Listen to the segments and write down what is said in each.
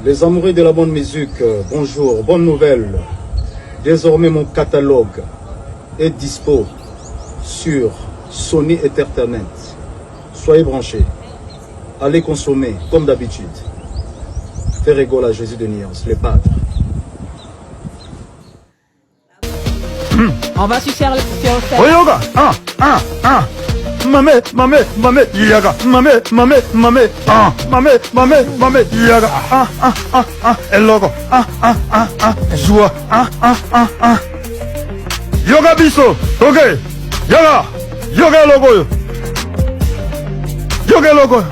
Les amoureux de la bonne musique, bonjour, bonne nouvelle. Désormais, mon catalogue est dispo sur Sony Entertainment. Soyez branchés. Allez consommer comme d'habitude. Ferre Gola Jésus de Nuance, les padres. On va sur sur Oyoka, ah, ah, ah. Mame, mame, mame, yaga. Mame, mame, mame, ah. Mame, mame, mame, yaga. Ah, ah, ah, ah. Eloko, ah, ah, ah, ah. Joie, ah, ah, ah, ah. Yoka biso, ok. Yoka, yoka eloko oyo. Yoka eloko oyo.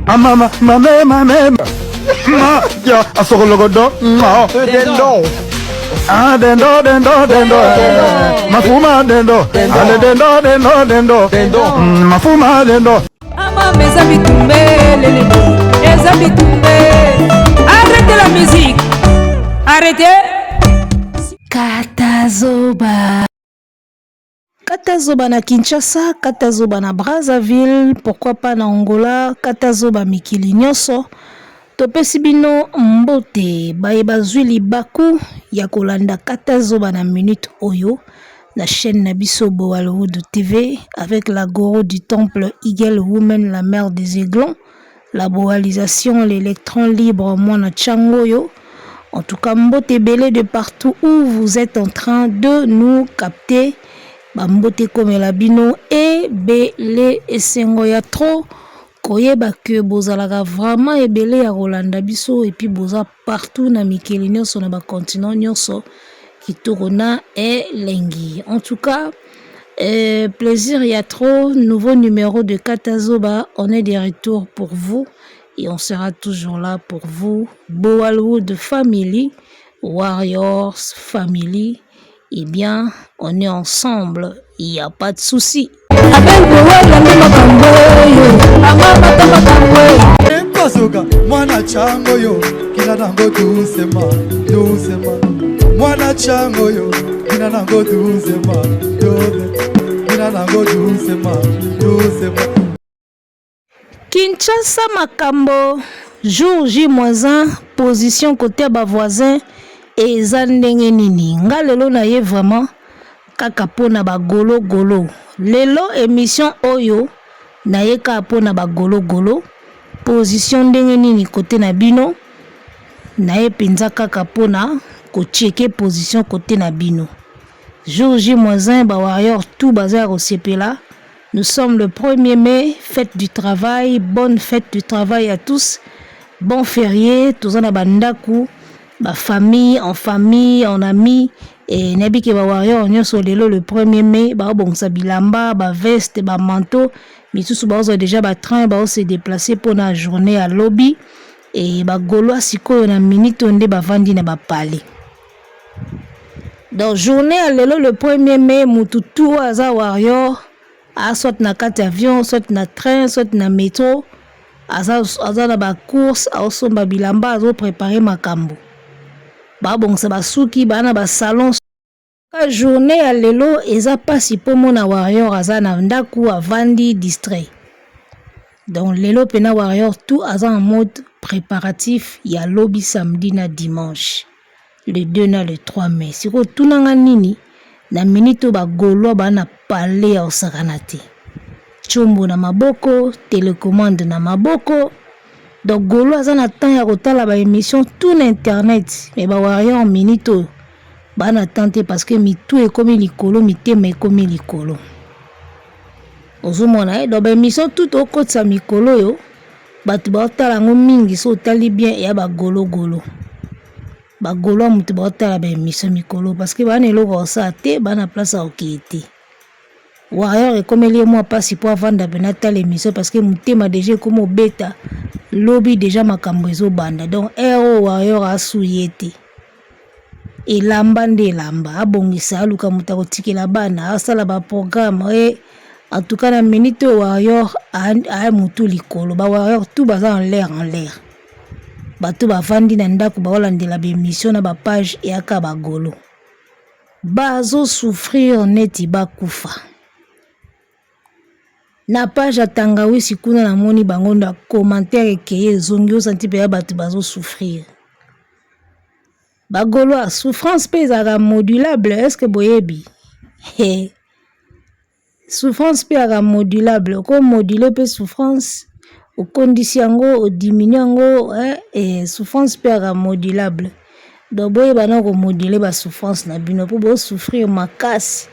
Ah, mama, mame, mame. Ma, ya, asokologodo, ma. Dendo. Ah, dendo, dendo, dendo. Mafuma, dendo. Ale, dendo, dendo, dendo. Dendo. Mafuma, dendo. Amama eza bitumbe lele eza bitumbe. Arrêtez la musique. Arrêtez. Katazoba. Katazoba na Kinshasa, Katazoba na Brazzaville, pourquoi pas na Angola, Katazoba mikili nyonso. Topesi bino mbote baye bazwi libaku ya kolanda Katazoba na minute oyo na chaîne na biso Boalwood TV avec la gourou du temple Eagle Woman, la mère des aiglons, la boalisation, l'électron libre, mwana Changoyo. En tout cas, mbote ebele de partout où vous êtes en train de nous capter. Ba mbote komela bino ebele esengo ya trop koyeba ke bozalaka vraiment ebele ya kolanda biso et puis boza partout na mikili nyonso na ba continent nyonso kitoko na elengi. En tout cas, plaisir ya trop, nouveau numéro de Katazoba, on est de retour pour vous et on sera toujours là pour vous. Boalwood Family, Warriors Family, eh bien, on est ensemble, il n'y a pas de souci. Bazoka mwana chango yo kina nango dusema dusema mwana chango yo kina nango dusema dose kina nango dusema dusema. Kinshasa makambo jour J-1 position côté ba voisin eza ndenge nini nga lelo na ye vraiment kaka mpona bagologolo lelo émission oyo naye kaka mpona bagologolo position ndenge nini kote na bino naye mpenza kaka mpona kochecker position kote na bino jour J-1 ba warrior tout baza ya kosepela. Nous sommes le 1er mai, fête du travail, bonne fête du travail à tous. Bon férié, toza na bandaku, ba famille, en famille, en amis. Et nayebi ke ba warrior nyonso lelo le 1er mai baobongisa bilamba, ba veste, ba manteau, misusu baozwa déjà ba train, baose déplacer mpona journée ya lobi. E bagaulois sikoyo na minute oyo nde bavandi na bapale. Donc journée ya lelo le 1er mai, mutu tu oyo aza warrior a soit na kati ya avion, soit na train, soit na métro, aza, aza na bacourse, aosomba bilamba, azoprépare makambo, babongisa basuki, baa na basalon. Ka journée ya lelo eza mpasi mpo mona warrior aza na ndako avandi distrait. Donc lelo mpena warrior tout aza en mode préparatif ya lobi samedi na dimanche le 2 na le 3 mai. Sikoyo tunanga nini na minute oyo bagaulois baa na pale ya kosakana te, tshombo na maboko, télécommande na maboko. Donc gaulois aza na temps ya kotala baémission tout na internet, mais bawarrior minute oyo baa na temps te parce que mitu ekomi likolo, mitema ekomi likolo, ozomona ye. Donc baémission tout okotisa mikolo oyo bato baotala yango mingi. So otali bien eya bagologolo, bagaulois moto baotala baémission mikolo parce que baa na eloko kosala te, baa na place ya kokeye te. Warrior ekomeli ye mwa mpasi mpo avanda mpena atala émission parce que motema déjà ekómi obeta lobi, déjà makambo ezobanda. Donc heure oyo warrior asu ye te, elamba nde elamba, abongisa, aluka moto akotikela bana, asala baprogramme e. En tout cas, na minute oyo warrior aya motu likolo, bawarrior tout baza en l'air, en l'air. Bato bavandi na ndako baolandela baémission na bapage eyaka, bagaulois bazosouffrir neti bakufa. Na page ya tangawisi kuna namoni bango na commentaire ekeye ezongi osanti mpenza bato bazo souffrir. Ba golois souffrance mpe ezalaka modulable est ce que boyebi? He. Souffrance mpe ezalaka modulable oko moduler mpe souffrance okondisi yango odiminue yango eh, eh, souffrance mpe ezalaka modulable donc boyeba na komodule ba souffrance na bino mpo bosouffrir makasi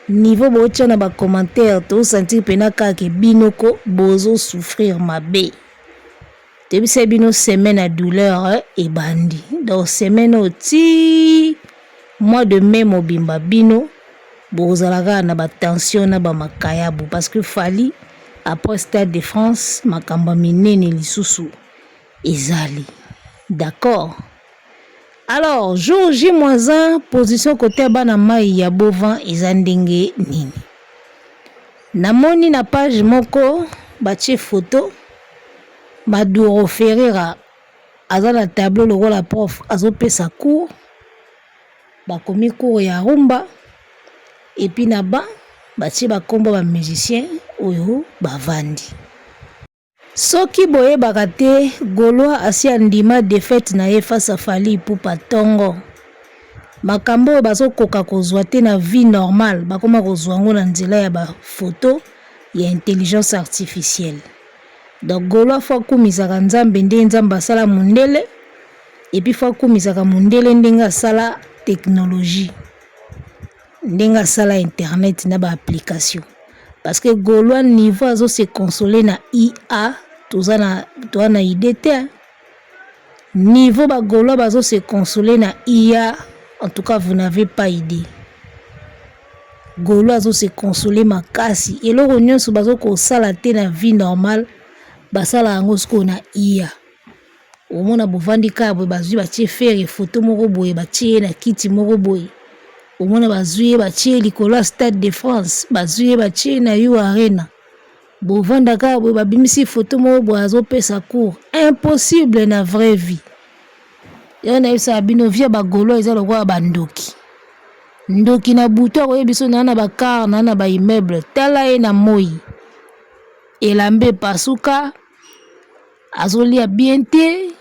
niveau botia na ba commentaire tosentir mpena kaka bino ko bozosouffrir mabe toyebisa bino semaine ya douleur eh, ebandi donc semaine oyo ti mois de mai mobimba bino bokozala kaka na ba tension na ba makayabu parce que Fally après stade de France makambo ya minene lisusu ezali d'accord. Alors jour J moins 1 position kote ya bana mayi ya Bovan eza ndenge nini? Namoni na page moko batie photo Maduro Ferreira aza na tableau lokola prof azopesa cours bakomi cours ya rumba epuis na banc batie bakombo ba musiciens oyo bavandi. Soki boyebaka te golois asi andima defaite na ye face à Fally Ipupa tongo. Makambo oyo bazo koka kozua te na vie normale bakoma kozua yango na nzela ya ba photo ya intelligence artificielle. Donc golois faut akumisaka Nzambe ndenge Nzambe asala mundele et puis faut akumisaka mundele ndenge asala technologie. Ndenge asala internet na ba application parce que golois niveau azo se consoler na IA toza na toza na idée te niveau ba golois bazo se consoler na IA en tout cas vous n'avez pas idée golois azo se consoler makasi eloko nyonso bazo kosala te na vie normale basala yango sikoyo na IA Omona bovandi kaka boye bazwi batie Ferre photo moko boye batie ye na kiti moko boye omona bazwi ye batie ye likolo ya stade de France bazwi ye batie ye na U Arena bovanda kaka boye babimisi photo moko boye azopesa cours impossible na vraie vie yango nayebisaka bino vie ya ba golois eza lokola ba ndoki ndoki na butu akoyebi biso naa na ba car naa na ba immeuble tala ye na moyi elamba epasuka azolia bien te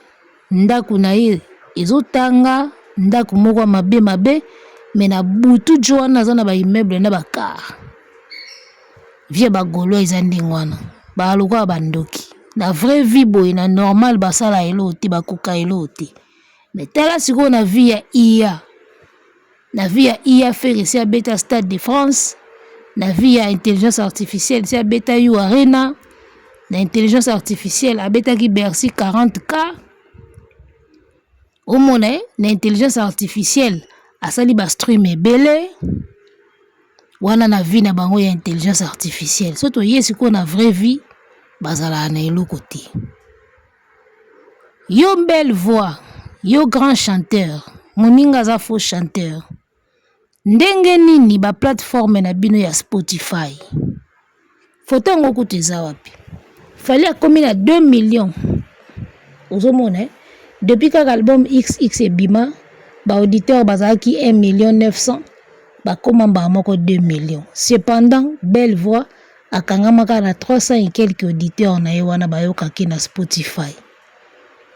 ndaku na ye ezotanga ndaku moko ya mabe mabe me na butu jo wana aza na ba immeuble na ba car vie ya ba golois eza ndenge wana ba lokola ba ndoki na vraie vie boye na normal basala eloko te bakoka eloko te me tala sikoyo na vie ya IA Na vie ya IA Ferre esi abeta stade de France, na vie ya intelligence artificielle esi abeta U Arena, na intelligence artificielle abetaki Bercy 40K. Omona eh, na intelligence artificielle asali ba stream ebele wana na vie na bango ya intelligence artificielle. Soki toye sikoyo na vraie vie bazalaka na eloko te. Yo belle voix, yo grand chanteur, moninga aza faux chanteur. Ndenge nini ba plateforme na bino ya Spotify? Photo yango kutu eza wapi? Fally akomi na 2 millions. Ozomona eh? Depuis kaka album XX ebima, ba auditeurs bazalaki 1 million 900, bakoma mbala moko 2 millions. Cependant, belle voix akangama kaka na 300 et quelques auditeurs na ye wana bayokaki na Spotify.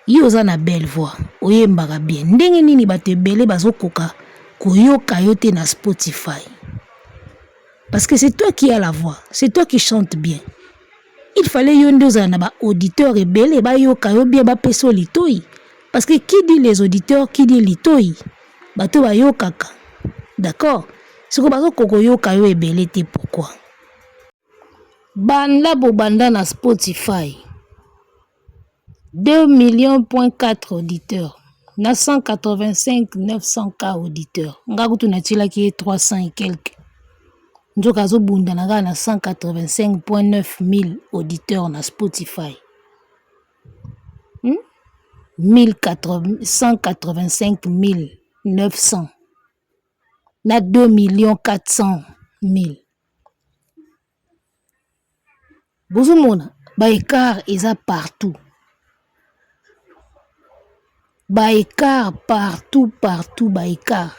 Yo oza na belle voix, oyembaka bien. Ndenge nini bato ebele bazokoka koyoka yo te na Spotify? Parce que c'est toi qui as la voix, c'est toi qui chante bien. Il fallait yo nde ozala na ba auditeurs ebele bayoka yo bien, bapesa yo litoyi. Parce que qui dit les auditeurs, qui dit litoyi, bato bayokaka. D'accord? Sikoyo bazokoka koyoka yo ebele te pourquoi? Banda bobanda na Spotify 2 millions point 4 auditeurs na 185 900 k auditeurs nga kutu natielaki ye 300 et quelque nzoka azobundana kaka na 185.9 mille auditeurs na Spotify 185 900 na 2 millions 400 mille bozomona ba ecart eza partout ba ecart partout partout ba ecart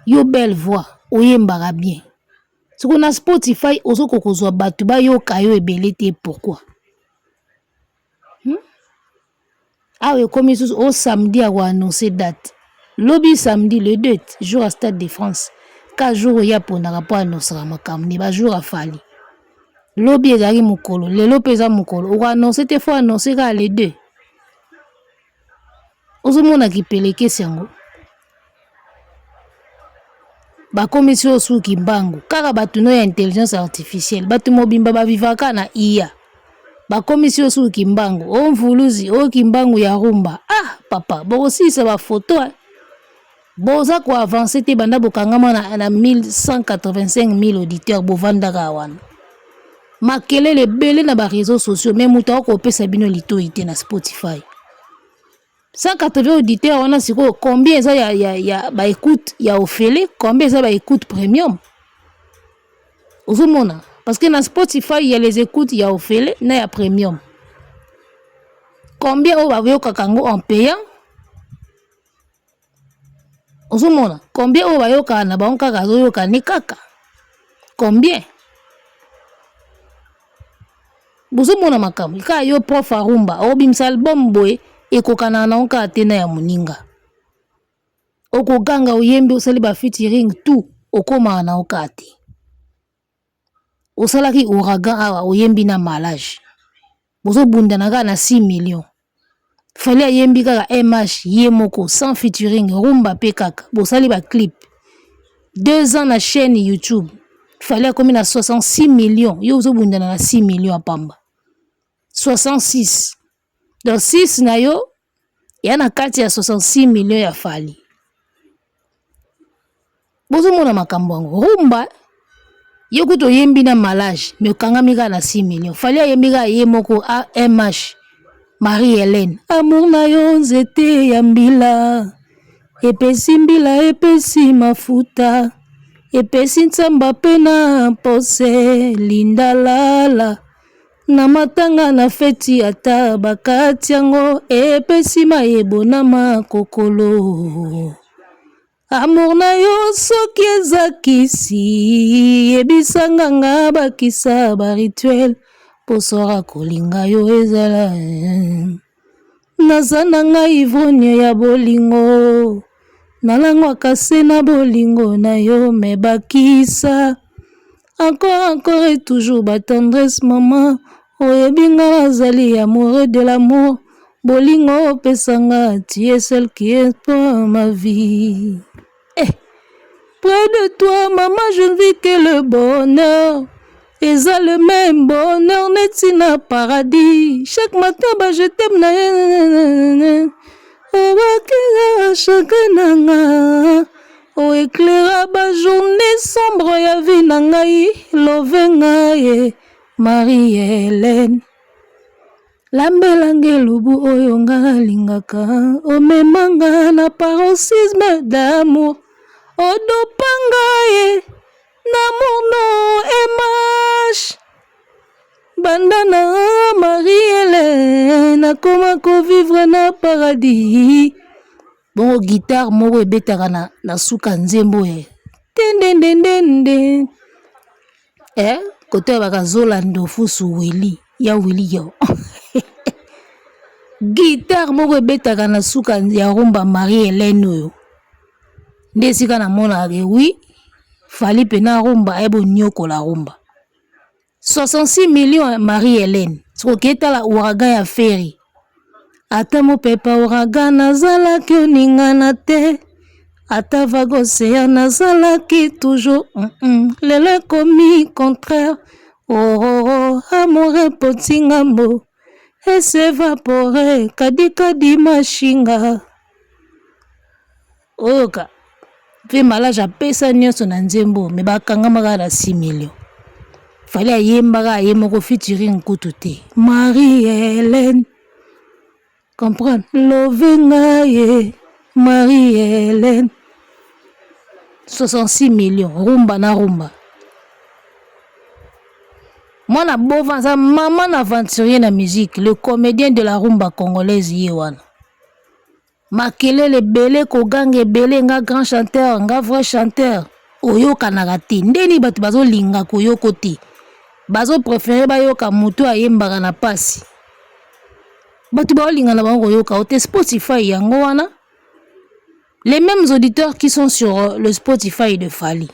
yo belle voix oyembaka bien. Siko na Spotify ozokoka kozwa bato bayoka yo ebele te pourquoi? Awa ekomi susu o samedi ya koannonce date. Lobi samedi le 2 jour ya Stade de France. Ka jour oyo aponaka mpo annoncaka makambo ne ba jour afali. Lobi ezalaki mokolo, lelo mpe eza mokolo. Okoannonce te fo annonce kaka le 2. Ozomona kipelekesi yango. Bakomisi yo suki mbangu kaka bato no ya intelligence artificielle bato mobimba bavivaka na IA bakomisi yo suki mbangu o mvuluzi o kimbangu ya rumba ah papa bokosilisa bafoto eh. Boza ko avancer te banda bokangama na, na 1185 000 auditeurs bovandaka wana makelele ebele na ba réseaux sociaux mais moto akopesa bino litoyi te na Spotify 180 auditeurs wana sikoyo combien eza ya, ya, ya ba écoute ya ofele combien eza ba écoute premium ozomona parce que na Spotify ya les écoutes ya ofele na ya premium combien oyo bayokaka yango en payant ozomona combien oyo bayokaka na bango kaka azoyoka ne kaka combien bozomona makambo kaka yo prof arumba okobimisa album boye ekokanaka nango kaka te na ya moninga okoganga oyembi osali ba featuring tout okomaka nango kaka te osalaki ouragan awa oyembi na malage bozobundana kaka na 6 millions Fally ayembi kaka MH ye moko sans featuring rumba pe kaka bosali ba clip 2 ans na chaîne YouTube Fally akomi na 66 millions yo ozobundana na 6 millions ya pamba 66 donc 6 na yo ya na kati ya 66 millions ya Fally Bozomona makambo yango rumba yo kutu oyembi na malage mais okangami kaka na 6 millions Fally ayembi kaka ye moko AMH Marie Helène amour na yo nzete ya mbila epesi mbila epesi mafuta epesi nsamba pe na mpose lindalala na matanga na feti ata bakati yango epesi mayebo na makokolo Amour na yo soki eza kisi yebisa nga nga bakisa ba rituel posora kolinga yo ezala naza na nga ivrogne ya bolingo nalangwaka se na bolingo na yo me bakisa encore encore et toujours ba tendresse maman oyebi nga nazali amoureux de l'amour bolingo opesa nga tu es celle qui est pour ma vie eh. Près de toi maman je ne vis que le bonheur eza le même bonheur neti na paradis chaque matin ba je t'aime na obakela chagrin na nga o éclaira ba journée sombre ya vie na ngai love ngai Marie Helène lambelanga elubu oyo nga nalingaka omema nga na paroxysme d'amour odopa ngai na amour no emash banda na Marie Helène nakoma kovivre na paradis bongo guitare moko ebetaka na, na suka nzembo ye tendendendende eh kote bakazola ndofusu wili ya wili yo guitare moko ebetaka na suka ya rumba Marie Helène oyo nde esika namonaka ke wi Fally mpena rumba aye boniokola rumba 66 millions Marie Helène soki okei tala ouragan ya Ferre ata mopepa ouragan nazalaki oningana te ata vague océan nazalaki toujours mm -mm. lelo ekomi contraire ororo amour epoti ngambo esevapore kadikadi mashinga Oyoka pe malage apesa nyonso na nzembo me bakangama kaka na 6 millions. Fally ayemba kaka ye moko featuring kutu te. Marie Helène comprendre love ngai Marie Helène 66 millions rumba na rumba. Mwana Bova aza maman na aventurier na musique, le comédien de la rumba congolaise ye wana. Makelele ebele koganga ebele nga grand chanteur nga vrai chanteur. Oyokanaka te. Nde nini bato bazolinga koyoko te? Bazo prefere bayoka moto ayembaka na pasi. Bato baolinga na bango koyoka yo te. Spotify yango wana. Les mêmes auditeurs qui sont sur euh, le Spotify de Fally.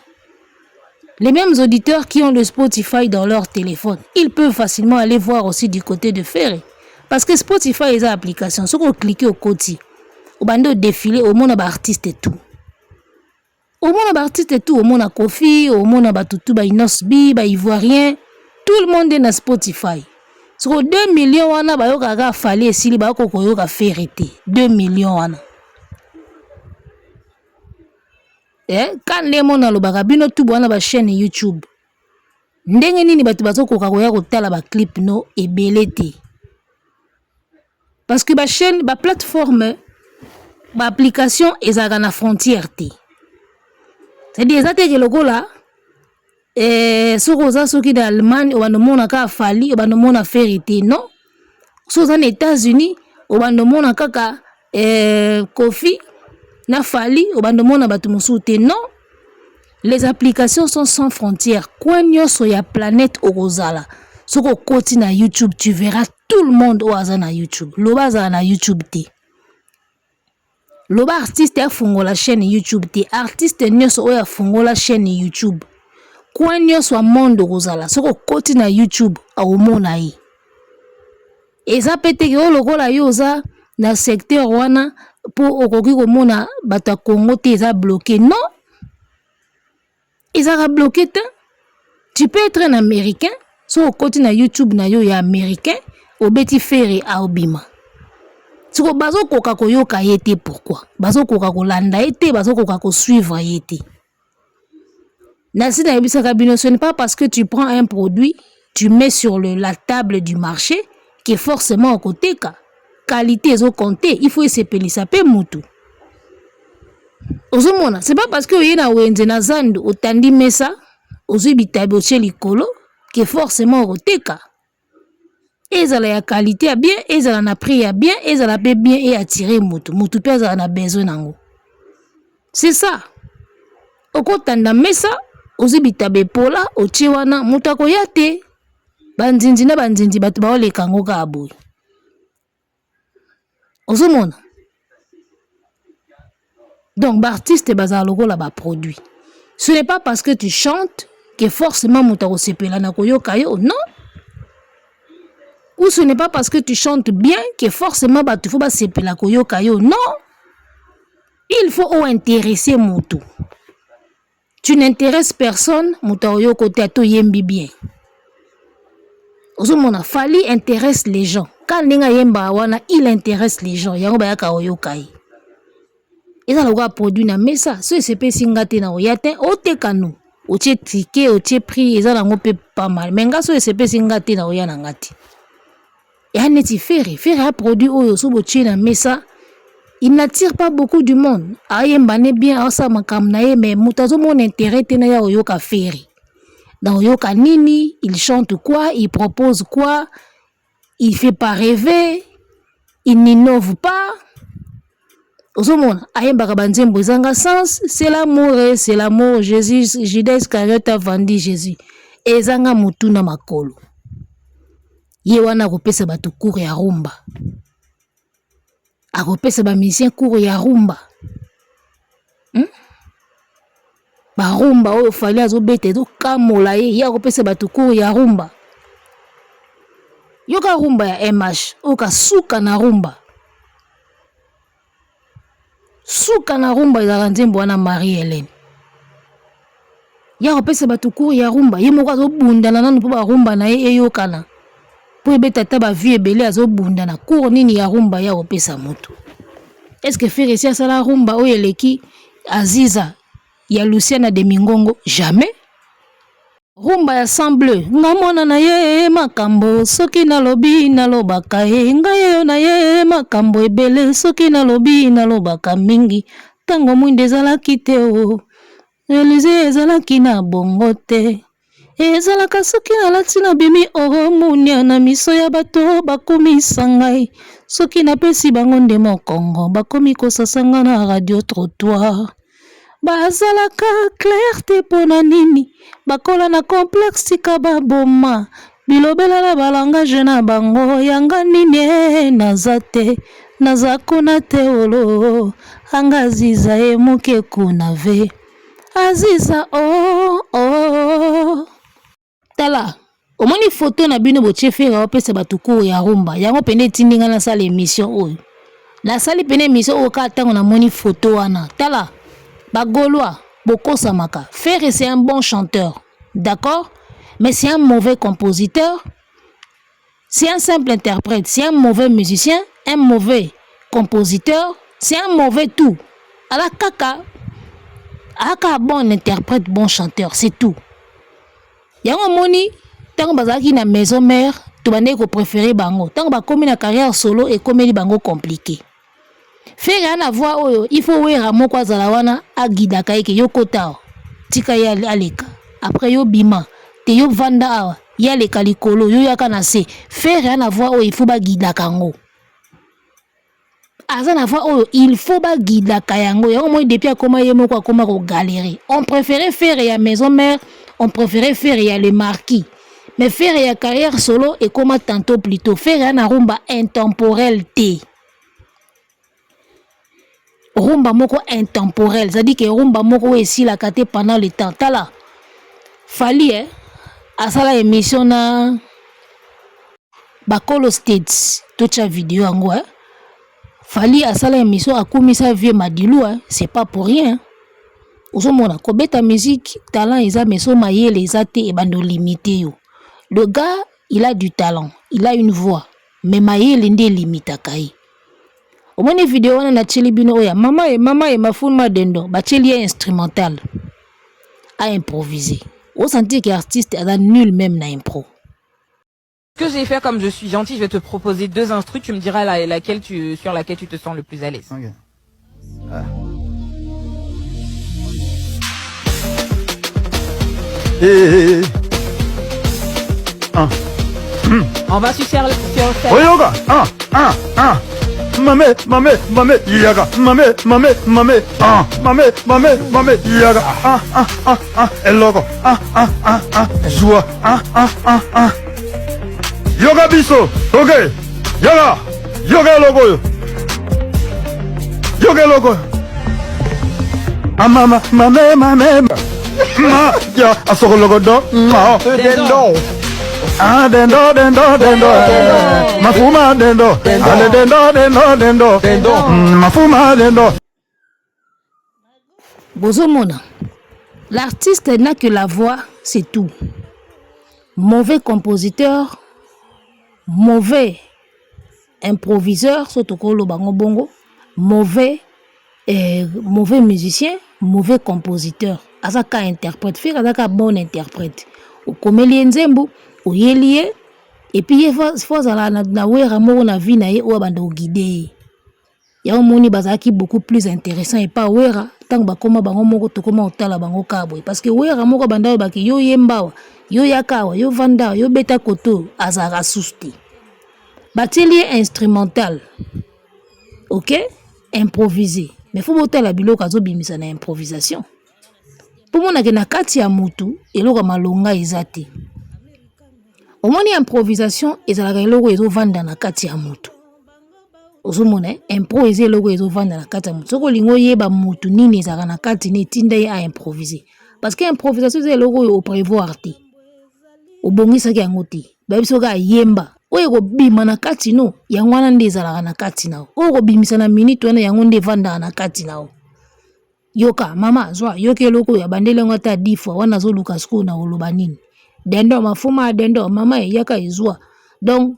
Les mêmes auditeurs qui ont le Spotify dans leur téléphone, ils peuvent facilement aller voir aussi du côté de Ferre. Parce que Spotify est une application. Ce qu'on clique au côté, au bando défilé, au monde artiste et tout. Omona ba artiste tout, omona Koffi, omona bato tout ba Innoss'B, ba Ivoirien, tout le monde est na Spotify. Soko 2 millions wana bayokaka kaka Fally esili bakoki koyoka Ferre te. 2 millions wana. Eh, ka nde mona alobaka bino tout wana ba chaîne YouTube. Ndenge nini bato bazokoka koya kotala ba clip no ebele te? Parce que ba chaîne, ba plateforme, ba application ezalaka na frontière te. C'est-à-dire eza te ke lokola eh, soki oza soki na Allemagne obanda omona kaka Fally, obanda omona Ferre te, non. Soki oza na États-Unis obanda omona kaka eh, Koffi na Fally, obanda omona bato mosusu te, non. Les applications sont sans frontières. Coin nyonso ya planète okozala. Soki okoti na YouTube, tu verras tout le monde oyo aza na YouTube. Loba azala na YouTube te. Loba artiste afungola chaîne YouTube te. Artiste nyonso oyo afungola chaîne YouTube. Coin nyonso ya monde okozala. Soki okoti na YouTube, akomona ye. Eza pe te ke oyo lokola yo oza na secteur wana po okoki komona bato ya Congo te eza bloqué. Non, ezalaka bloqué te. Tu peux être un américain, soki okoti na YouTube na yo ya américain, obeti Ferre aobima. Siko bazokoka koyoka ye te pourquoi? Bazokoka kolanda ye te, bazokoka kosuivre ye te. Nasi nayebisaka bino, ce n'est pas parce que tu prends un produit, tu mets sur le, la table du marché que forcément okoteka. Qualité ezo compter, il faut esepelisa pe mutu. Ozomona, c'est pas parce que oye na wenze na zandu otandi mesa, ozwi bitabe otie likolo que forcément okoteka. Ezala ya qualité ya bien, ezala na prix ya bien, ezala pe bien et attirer mutu, mutu pe azala na besoin nango. C'est ça. Okotanda mesa, ozwi bitabe epola, otie wana, mutu akoya te. Banzinzi na banzinzi bato baoleka yango kaka boye. Ozomona? Donc ba artistes bazala lokola ba produits. Ce n'est pas parce que tu chantes que forcément moto akosepela na koyoka yo, non. Ou ce n'est pas parce que tu chantes bien que forcément bato faut basepela koyoka yo, non. Il faut o intéresser moto. Tu n'intéresses personne, moto akoyoka te ata oyembi bien. Ozomona Fally intéresse les gens. Ka ndenge ayembaka wana, il intéresse les gens. Yango bayaka koyoka ye. Eza lokola produit na mesa, so esepesi nga te na oya te, oteka no. Otie ticket, otie prix, eza nango pe pas mal. Mais nga so esepesi nga te na oya na nga te. Eya neti Ferre, Ferre a produit oyo so botie na mesa, il n'attire pas beaucoup du monde. Ayemba ne bien, asala makambo na ye, mais moto azomona intérêt te na ya koyoka Ferre. Na koyoka nini, il chante quoi, il propose quoi, il fait pas rêver, il n'innove pas. Ozomona ayembaka banzembo ezanga sens, c'est l'amour, c'est l'amour, Jésus, Judas Iscariote a vendu Jésus. Ezanga mutu na makolo. Ye wana akopesa bato cours ya rumba. Akopesa ba musiciens cours ya rumba. Ba rumba oyo Fally azobeta ezokamola ye, ye akopesa bato cours ya rumba. Yoka rumba ya MH, oyoka suka na rumba. Suka na rumba ezalaka nzembo wana Marie Hélène. Ye akopesa bato cours ya rumba, ye moko azobundana nanu mpo ba rumba na ye eyokana. Mpo ebeta ata ba vues ebele azobundana. Cours nini ya rumba ye akopesa moto? Est-ce que Ferre esi asala rumba oyo eleki Aziza ya Luciana de Mingongo? Jamais. Rumba ya sang bleu nga mwana na ye makambo soki nalobi nalobaka ye ngai eyo na ye makambo ebele soki nalobi nalobaka mingi ntango mwinda ezalaki te o Elize ezalaki na bongo te ezalaka soki nalati nabimi oro munia na miso ya bato bakumisa ngai soki napesi bango nde mokongo bakomi kosasa nga na radio trottoir. Bazalaka clair te pona nini bakola na complexe tika baboma bilobela na ba langage na bango yanga nini eh, naza te naza kuna te olo anga aziza ye muke kuna ve aziza oh, oh. Tala omoni photo na bino botie Ferre aopesa bato cours ya rumba yango pende etindi ngai nasala emission oyo nasali pene emission oyo kaka ntango namoni photo wana tala ba gaulois bokosamaka Ferre c'est un bon chanteur d'accord mais c'est un mauvais compositeur c'est un simple interprète c'est un mauvais musicien un mauvais compositeur c'est un mauvais tout ala kaka aka bon interprète bon chanteur c'est tout yango omoni ntango bazalaki na maison mère tobandaki kopréféré bango ntango bakomi na carrière solo ekomeli bango compliqué Ferre aya na voix oyo il faut Werra moko azala wana aguidaka ye ke yo kota awa tika ye aleka après yo bima te yo vanda awa ye aleka likolo yo yaka na se Ferre aya na voix oyo il faut ba guidaka yango aza na voix oyo il faut ba guidaka yango yango moi depuis akoma ye moko akoma ko galérer on préférait Ferre ya maison mère on préférait Ferre ya le marquis mais Ferre ya carrière solo ekoma tantôt plutôt Ferre ya na rumba intemporel te rumba moko intemporel c'est-à-dire que rumba moko oyo esilaka te pendant le temps tala Fally eh, asala émission na bakolo states totya video yango eh. Fally asala émission akumisa vieux Madilu eh. c'est pas pour rien ozomona kobeta musique talent eza mais so mayele eza te ebanda olimite yo le gars il a du talent il a une voix mais mayele nde elimitaka ye omoni video wana natieli bino oyo ya mama ye mama ye mafulu madendo batieli ye instrumental a improviser osentir que artiste aza nul même na impro. Ce que j'ai fait, comme je suis gentil, je vais te proposer deux instrus, tu me diras la, laquelle tu, sur laquelle tu te sens le plus à l'aise. Okay. Ah. Hey, hey, hey. Ah. On va sur sur Oyoka. Ah, ah, ah. Mame, mame, mame, yaga. Mame, mame, mame, ah. Mame, mame, mame, yaga. Ah, ah, ah, ah. Eloko. Ah, ah, ah, ah. Joie. Ah, ah, ah, ah. Yoka biso. Ok. Yoka. Yoka eloko oyo. Yoka eloko oyo. Amama, mame, mame. Ma, ya, asokolokodo. Ma, dendo. Ah, dendo, dendo, dendo. Mafuma, dendo. Ale, dendo, dendo, dendo. Dendo. Mafuma, dendo. Bozomona, l'artiste n'a que la voix, c'est tout. Mauvais compositeur, mauvais improviseur, so tokoloba ngo bongo, mauvais eh, mauvais musicien, mauvais compositeur. Aza ka interprète, Ferre aza ka bon interprète. Okomeli ye nzembo, oyeli ye, et puis ye faut azala na, na wera moko na vie na ye oyo abanda koguide ye. Yango omoni bazalaki beaucoup plus intéressant epa Wera ntango bakoma bango moko tokoma kotala bango kaka boye parce que Wera moko abanda oyebaki yo yemba awa yo yaka awa yo vanda awa yo beta koto azalaka susu te batieli ye instrumental ok improvise mais fo botala biloko azobimisa na improvisation mpo monake na kati ya motu eloko ya malonga eza te omoni improvisation ezalaka eloko ezovanda na kati ya motu ozomona eh? impro eza eloko ezovanda na kati ya motu soki olingi oyeba motu nini ezalaka na kati ne etinda ye aimprovise parce que improvisation eza eloko oyo oprevoir te obongisaki yango te bayebi soki ayemba oyo ekobima na kati no yango wana nde ezalaka na kati na yo oyo okobimisa na minute wana yango nde evandaka na kati na yo yoka mama zwa yoka eloko oyo abandeli yango ata 10 fois wana azoluka sikoyo na koloba nini dendo mafuma dendo mama eyaka ezwa donc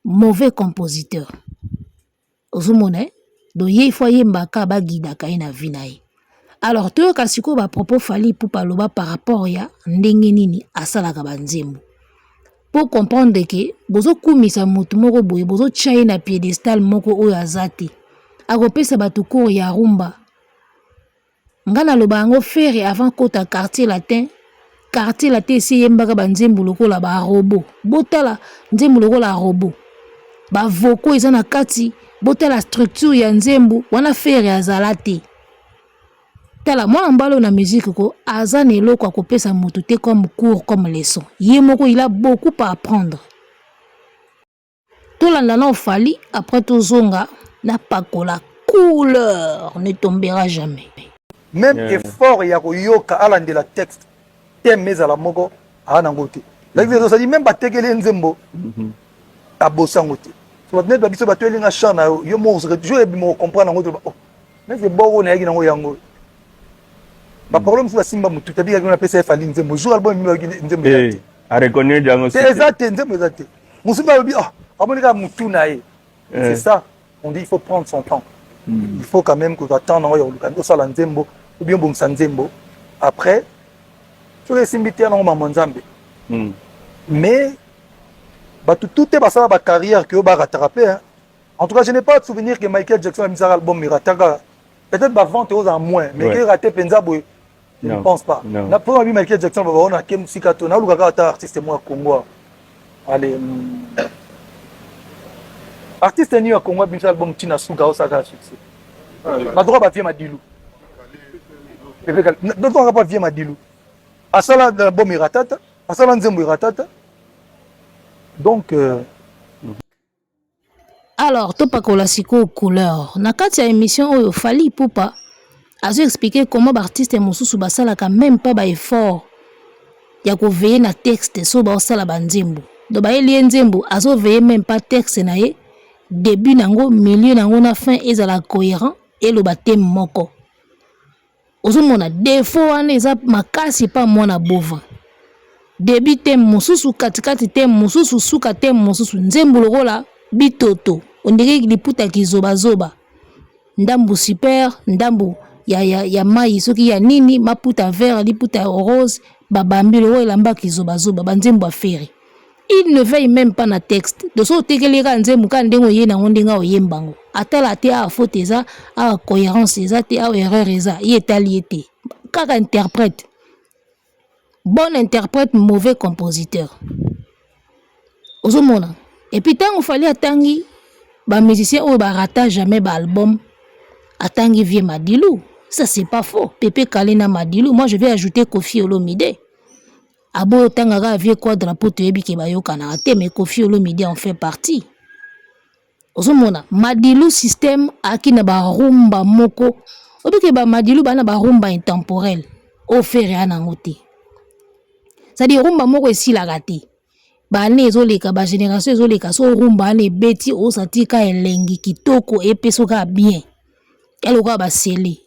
mauvais compositeur ozomona eh? donc ye ifo ayembaka bagidaka ye na vie na ye alors toyoka sikoyo bapropos Fally Ipupa aloba par rapport ya ndenge nini asalaka banzembo po comprendre ke bozokumisa motu moko boye bozotya ye na piedestal moko oyo aza te akopesa bato cours ya rumba Nga naloba yango Ferre avant kota quartier latin, quartier latin esi eyembaka ba nzembo lokola ba robot. Botala nzembo lokola robot. Ba vocaux eza na kati, botala structure ya nzembo wana Ferre azala te. Tala mwana mobali oyo na musique ko aza na eloko ya kopesa mutu te comme cours comme leçon. Ye moko il a beaucoup à apprendre. Tolanda nao Fally après tozonga na pakola couleur ne tombera jamais. Meme effort ya koyoka alandela texte thème ezala moko aa nango te. C'est-à-dire même batekeli ye nzembo abosi yango te. So bato neti babiso bato elinga chant na yo yo moko jour ebima ocomprendre yango te oh neti eboko nayaki nango yango ba problème mosusu basimba motu te abikaki napesa ye Fally nzembo jour album ebimaki nzembo eza te. A reconnaître yango te eza te nzembo eza te. Mosusu alobi oh amoni kaka motu na ye. C'est ça on dit il faut prendre son temps. Il faut quand même kozwa temps nango ya koluka osala nzembo ou bien obongisa nzembo après soki esimbi te yango mama nzambe. Mais bato tout te basala ba carrière que yo barataka pe hein. En tout cas je n'ai pas de souvenir que Michael Jackson abimisaka album erataka. Peut-être ba vente ozala moins mais que raté penza boye je ne pense pas. Na po abi Michael Jackson ba ona ke musika to na luka kaka ata artiste moi Congo. Allez artiste ni ya Congo abimisa album tina suka osaka succès. Ba droit ba vie Madilu. Pepe Kale donc pas vie Madilu. Asala album eratata, asala nzembo eratata. Donc Alors topakola sikoyo couleur na kati ya emission oyo Fally Ipupa azo expliquer comment ba artistes mosusu basalaka meme pas ba effort ya ko veiller na texte so baosala ba nzembo donc bayeli ye nzembo azo veiller meme pas texte na ye début nango milieu nango na fin ezala cohérent eloba thème moko. Ozomona defaut wana eza makasi pa mwana bova. Debut thème mosusu, katikati thème mosusu, suka thème mosusu. Nzembo lokola bitoto, ondenge liputa kizoba zoba. Ndambu super, ndambu ya, ya, ya mayi soki ya nini, maputa vert, liputa rose, babambi lokola elamba kizoba zoba, ba nzembo ya Ferre. Il ne veille même pas na texte. Donc soki otekeli ye kaka nzembo kaka ndenge oye nango ndenge oyemba yango. Atala te awa faute eza, awa cohérence eza te, awa erreur eza. Ye etali ye te. Kaka interprète. Bon interprète, mauvais compositeur. Ozomona. Et puis tango Fally atangi ba musiciens oyo ba rata jamais ba album, atangi vieux Madilu. Ça c'est pas faux. Pepe Kale na Madilu, moi je vais ajouter Koffi Olomide. Aboyi otanga kaka vieux Quadra po toyebi ke bayokanaka te mais Koffi Olomide en fait partie. Ozomona Madilu système aki na ba rumba moko oyebi ke ba Madilu ba na ba rumba intemporel oyo Ferre a nango te. C'est-à-dire rumba moko esilaka te. Ba année ezoleka ba génération ezoleka so rumba wana ebeti osanti ka elengi kitoko epesi yo kaka bien. Ya lokola ba sele.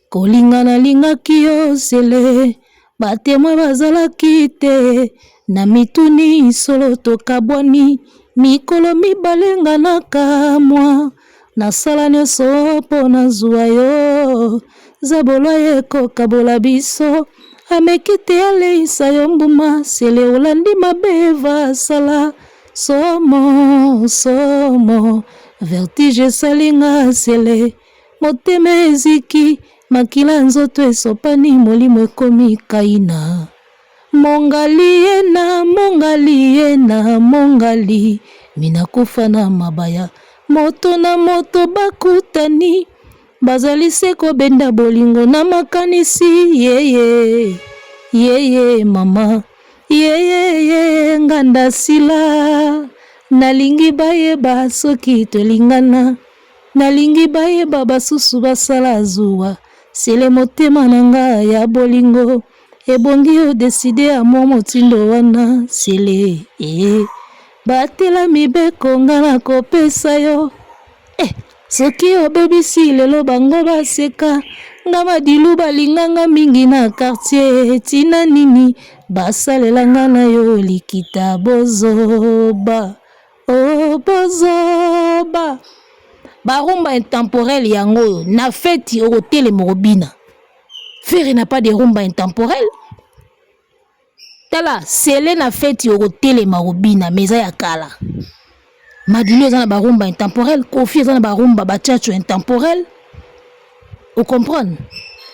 Kolinga nalingaki yo sele ba temoin bazalaki te na mituni solo tokabwani mikolo mibale nga nakamwa nasala nyonso mpo nazwa yo zabolo aye kokabola biso ameki te aleisa yo mbuma sele olandi mabe eva asala somo somo vertige esali nga sele Motema eziki, makila nzoto esopani, molimo ekomi kaina. Mongali ye na mongali ye na mongali, mina kufa na mabaya. Moto na moto bakutani, bazali se kobenda bolingo na makanisi. Yeye, yeye mama, yeye ye nganda sila, nalingi bayeba soki tolingana. Nalingi bayeba basusu basala zuwa sele motema na nga ya bolingo ebongi o decide amour motindo wana sele eh batela mibeko nga nakopesa yo eh soki obebisi lelo bango baseka nga madilu balinga nga mingi na quartier tina nini basalela nga na yo likita bozoba Oh bozoba. Ba rumba intemporel yango oyo na feti okotelema okobina. Ferre n'a pas de rumba intemporel. Tala sele na feti okotelema okobina mais eza ya kala. Madilu eza na ba rumba intemporel, Koffi eza na ba rumba ba tchatcho intemporel. O comprendre?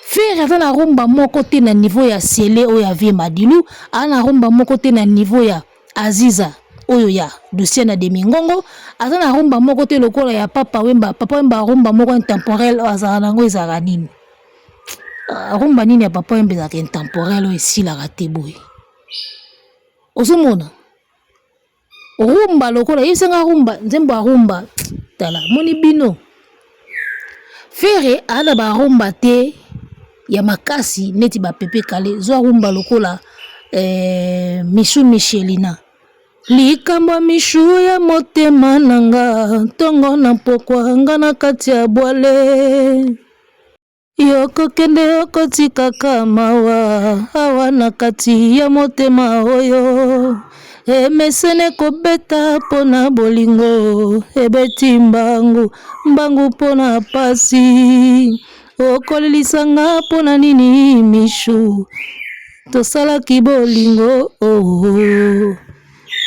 Ferre aza na rumba moko te na niveau ya sele oyo ya vieux Madilu, aza na rumba moko te na niveau ya Aziza oyo ya Luciana de Mingongo aza na rumba moko te lokola ya Papa Wemba. Papa Wemba rumba moko intemporel oyo azalaka nango ezalaka nini? Ah, rumba nini ya papa wemba ezalaka intemporel oyo esilaka te boye ozomona rumba lokola yebisa nga rumba nzembo ya rumba tala moni bino Ferre aza na ba rumba te ya makasi neti ba pepe kale zwa rumba lokola eh, Michou Michelina likambo ya Michou ya motema na nga ntongo na mpokwa nga na kati ya bwale Yokokende okotikaka mawa awa na kati ya motema oyo emesene kobeta mpo na bolingo ebeti mbangu mbangu mpo na pasi okolelisa nga mpo na nini Michou tosalaki bolingo oh.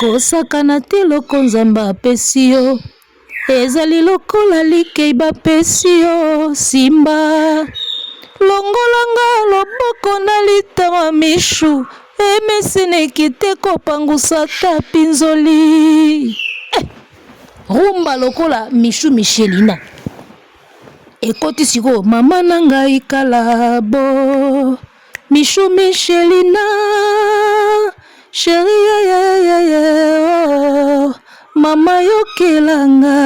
Kosakana te loko Nzambe apesi yo Ezali lokola likei bapesi yo simba longola nga loboko na litama Michou emeseneki te kopangusa ata pinzoli eh, rumba lokola Michou Michelina ekoti sikoyo mama na ngai kalabo Michou Michelina Chérie yeah, yeah, yeah, yeah, oh. Mama yokela nga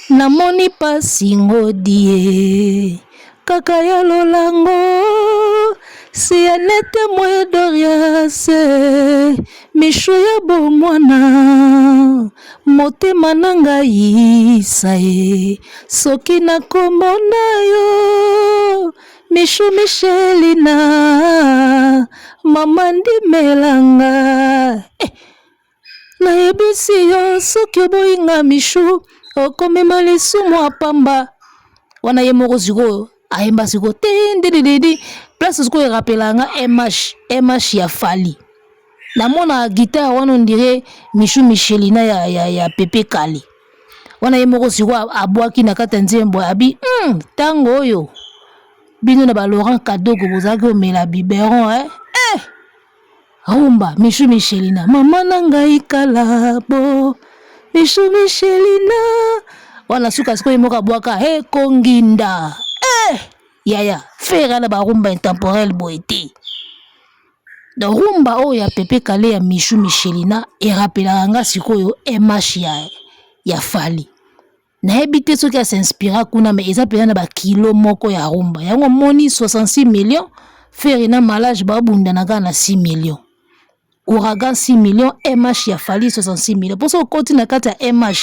namoni pasi ngodie kaka ya lolango si ya nete mwe doriase Michou ya bomwana motema na ngai saye soki nakomona yo Michou Michelina mama ndimela nga eh, nayebisi yo soki oboyi nga Michou okomema lisumu ya pamba wana ye moko sikoyo ayemba sikoyo tindidididi place sikoyo erapela nga mh mh ya Fally namona guitare wana ondire Michou Michelina ya, ya, ya Pepe Kale wana ye moko sikoyo abwaki na kati ya nzembo abi ntango hmm, oyo bino na ba Laurent Kadogo bozalaki komela biberon eh? Eh! Rumba Michou Michelina mama na ngai kalabo Michou Michelina wana suka sikoyo ye moko abwaka ekonginda eh! Yaya Ferre na ba rumba intemporel boye te donc rumba oyo ya Pepe Kale ya Michou Michelina erapelaka nga sikoyo MH ya, ya Fally nayebi te soki asinspira kuna me eza mpenza na bakilo moko ya rumba yango omoni 66 millions Ferre na Malage babundana kaka na 6 millions Ouragan 6 millions MH ya Fally 66 millions mposo okoti na kati ya MH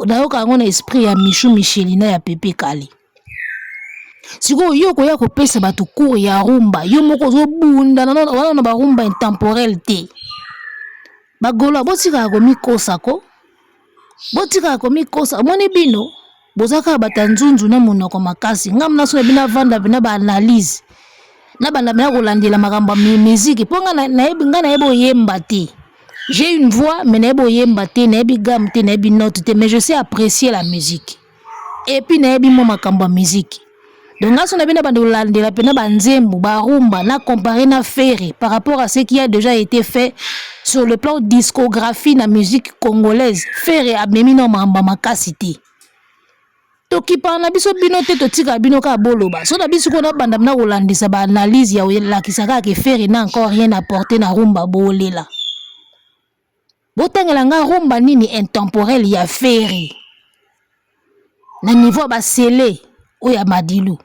nayoka yango na esprit ya Michou Michelina ya Pepe Kale sikoyo yo okoya kopesa bato cours ya rumba yo moko ozobunda wana na barumba intemporel te bagolois botikaka komikosa ko botikaka komikosa omoni bino boza kaka bato ya nzunzu na monoko makasi ngai mna so na bino avanda mpena baanalyse na banda mpena kolandela makambo ya miziki mpo ngai nayebi ngai nayebi oyemba te j'ai une voix mais nayebi oyemba te nayebi gamme te nayebi note te mais je sais apprécier la musique et puis nayebi mwa makambo ya miziki donc ngai so na bino banda kolandela mpena banzembo barumba na comparer na Ferre par rapport à ce qui a déjà été fait sur le plan discographie na musique congolaise Ferre amemi na makambo ya makasi te tokipaka na biso bino te totikaka bino kaka boloba so na biso kona banda na kolandisa baanalyse ya kolakisa kaka ke Ferre n'a encore rien apporté na rumba bolela botangela nga rumba nini intemporel ya Ferre na niveau ya basele oyo ya Madilu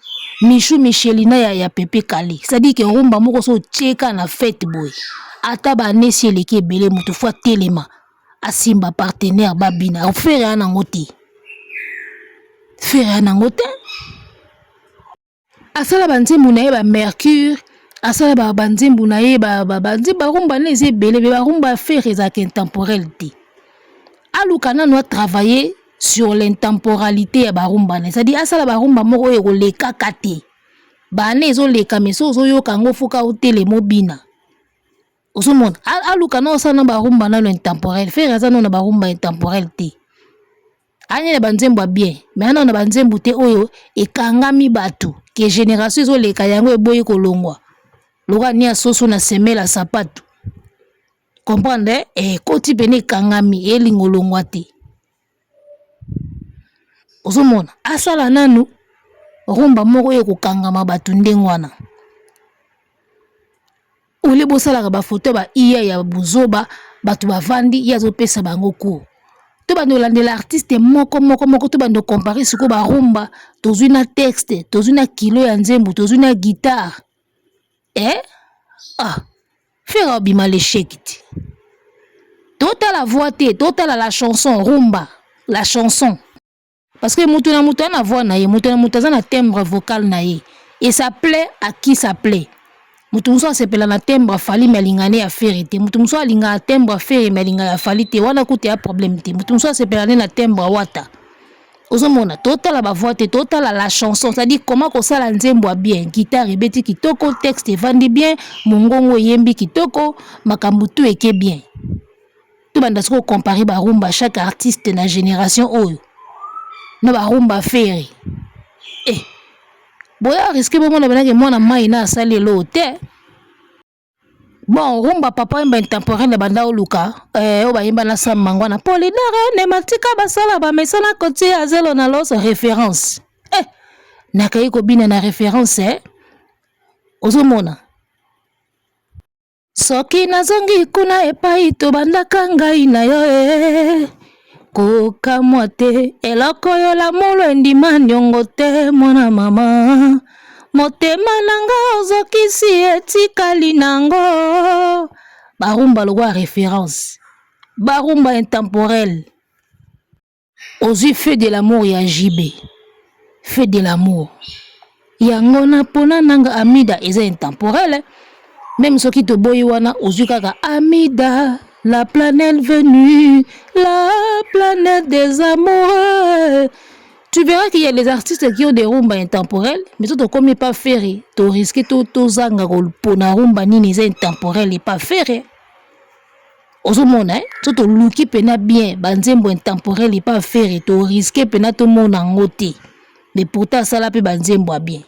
Michou Michelina ya, ya Pepe Kale c'est-à-dire ke rumba moko so otieka na fete boye ata banesi eleki ebele moto fo atelema asimba partenaire babina Ferre ya nango te Ferre ya nango te asala banzembo na ye ba Mercure asala banzembo na ye barumba na eza ebele me barumba ya Ferre ezalaka intemporel te aluka nanu atravaille sur l'intemporalité ya barumba na ye c'est-à-dire asala barumba moko oyo ekolekaka te bane ezoleka me so ozoyoka yango foka otelema obina ozomona aluka na osala na barumba nano intemporel Ferre aza nano na barumba intemporel te anye na banzembo ya bien me ana na banzembo te oyo ekangami bato ke génération ezoleka yango eboyi kolongwa lokola ni ya soso na semela sapatu comprendre ekoti pene ekangami elingo longwa te ozomona asala nanu. Rumba moko oyo ekokangama bato ndenge wana. Olie bosalaka ba photo ba IA ya buzoba, bato bavandi ye azopesa bango cours. Tobanda kolandela artiste moko moko moko, tobanda kocompare sikoyo ba rumba, tozwi na texte, tozwi na kilo ya nzembo, tozwi na guitare. Eh? Ah, Ferre abima l'échec te. Totala voix te, totala la chanson rumba, la chanson. Parce que mutu na mutu na voix na ye, mutu na mutu aza na timbre vocal na ye. Et ça plaît à qui ça plaît. Mutu mosusu asepela na timbre Fally mais alinga ne ya Ferre te. Mutu mosusu alinga timbre Ferre mais alinga ya Fally te. Wana kutu ya problème te. Mutu mosusu asepela ne na timbre Wata. Ozomona totala ba voix te, totala la chanson, c'est-à-dire comment kosala nzembo ya bien, guitare ebeti kitoko, texte evandi bien, mongongo eyembi kitoko, makambo tout eke bien. Tobanda sikoyo comparer ba rumba chaque artiste na génération oyo na ba rumba Ferre. Eh, boya risque bomona benake mwana mai na asali eloko te. Bon, rumba papa wemba intemporel na banda oluka eh, oyo bayemba na Sam Mangwana Polidore ne matika basala bamesana kotia zelo na loso référence eh, nakeyi kobina na référence eh. Ozomona soki nazongi kuna epai tobandaka ngai na yo eh. Kokamwa te eloko oyo lamulu endima niongo te mwana mama motema na nga ozokisi etikali nango barumba lokola référence barumba intemporel ozwi feu de l'amour ya JB feu de l'amour yango na pona nanga Amida eza intemporel meme soki toboyi wana ozwi kaka Amida la planète venue la planète des amoureux. Tu verras qu'il y a des artistes qui ont des rumba intemporels, mais tout comme pas Ferre, to risque to tozanga pona rumba nini eza intemporel et pas Ferre. Ozomona eh? So toluki pena bien banzembo intemporel et pas Ferre, to risque pena tomona yango te. Mais pourtant asala pe banzembo ya bien.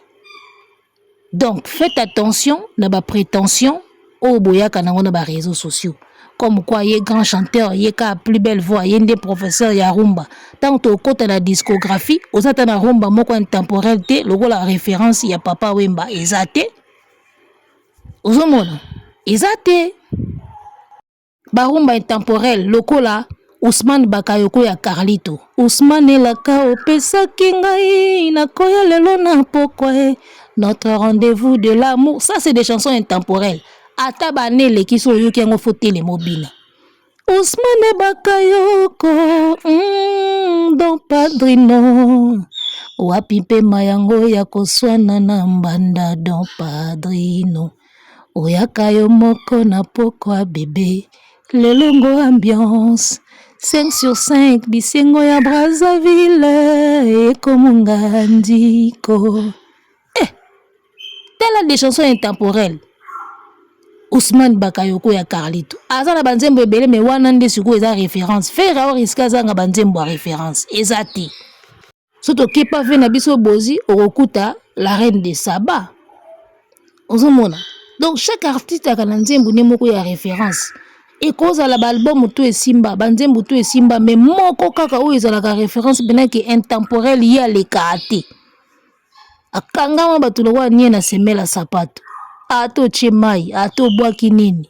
Donc faites attention na ba prétention oyo boyaka nango na ba réseaux sociaux. Comme quoi ye grand chanteur, ye ka plus belle voix, ye nde professeur ya rumba. Tant tokota na discographie, oza ta na rumba moko intemporel te, lokola référence ya Papa Wemba eza te. Ozomona eza te. Barumba intemporel lokola Ousmane Bakayoko ya Carlito. Ousmane elaka opesaki ngai nakoya lelo na pokwa e notre rendez-vous de l'amour. Ça c'est des chansons intemporelles. Ata bane eleki so oyoki yango fo telema obina. Ousmane Bakayoko Don Padrino wapi mpema yango ya koswana na mbanda Don Padrino oyaka yo moko na pokwa bebe lelo ngo ambiance 5 sur 5 bisengo ya Brazzaville ekomunga ndiko eh, tala des chansons intemporelles. Ousmane Bakayoko ya Carlito aza na banzembo ebele me wana nde sikoyo eza référence. Ferre ao risque azanga banzembo ya référence eza te. So tokepa ve na biso bozi okokuta la reine de Saba. Ozomona donc chaque artiste aka na nzembo ne moko ya référence. Ekozala ba album to esimba banzembo to esimba me moko kaka oyo ezalaka référence mpena ke intemporel ye aleka te. Akangama bato lokola nie na semela sapato ata otie mai ata obwaki nini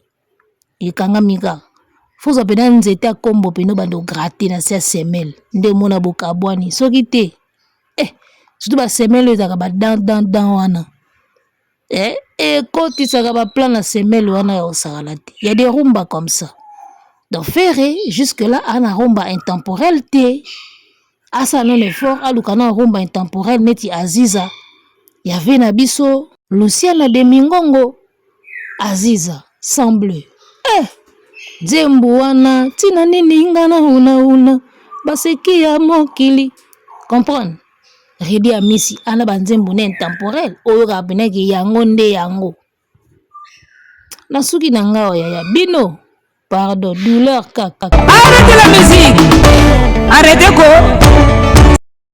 ekangami kaka fozwa mpena nzete ya kombo mpena obanda ograte na se ya semele nde omona bokabwani soki te eh, surtout basemele oyo ezalaka badan dan dan wana eh, ekotisaka baplan na semele wana ya kosakana te ya des rumba comme ça. Donc Ferre jusque là ana rumba intemporel te, asala nano effort aluka na rumba intemporel neti Aziza ya ve na biso Luciana de Mingongo Aziza sans bleu eh nzembo wana ntina nini nga na una una baseki ya mokili comprendre Redi Amisi ana banzembo na intemporel oyo kaka penaki yango nde yango na suki na nga oyo ya bino pardon douleur kaka. Arrêtez la musique. Arrêtez ko.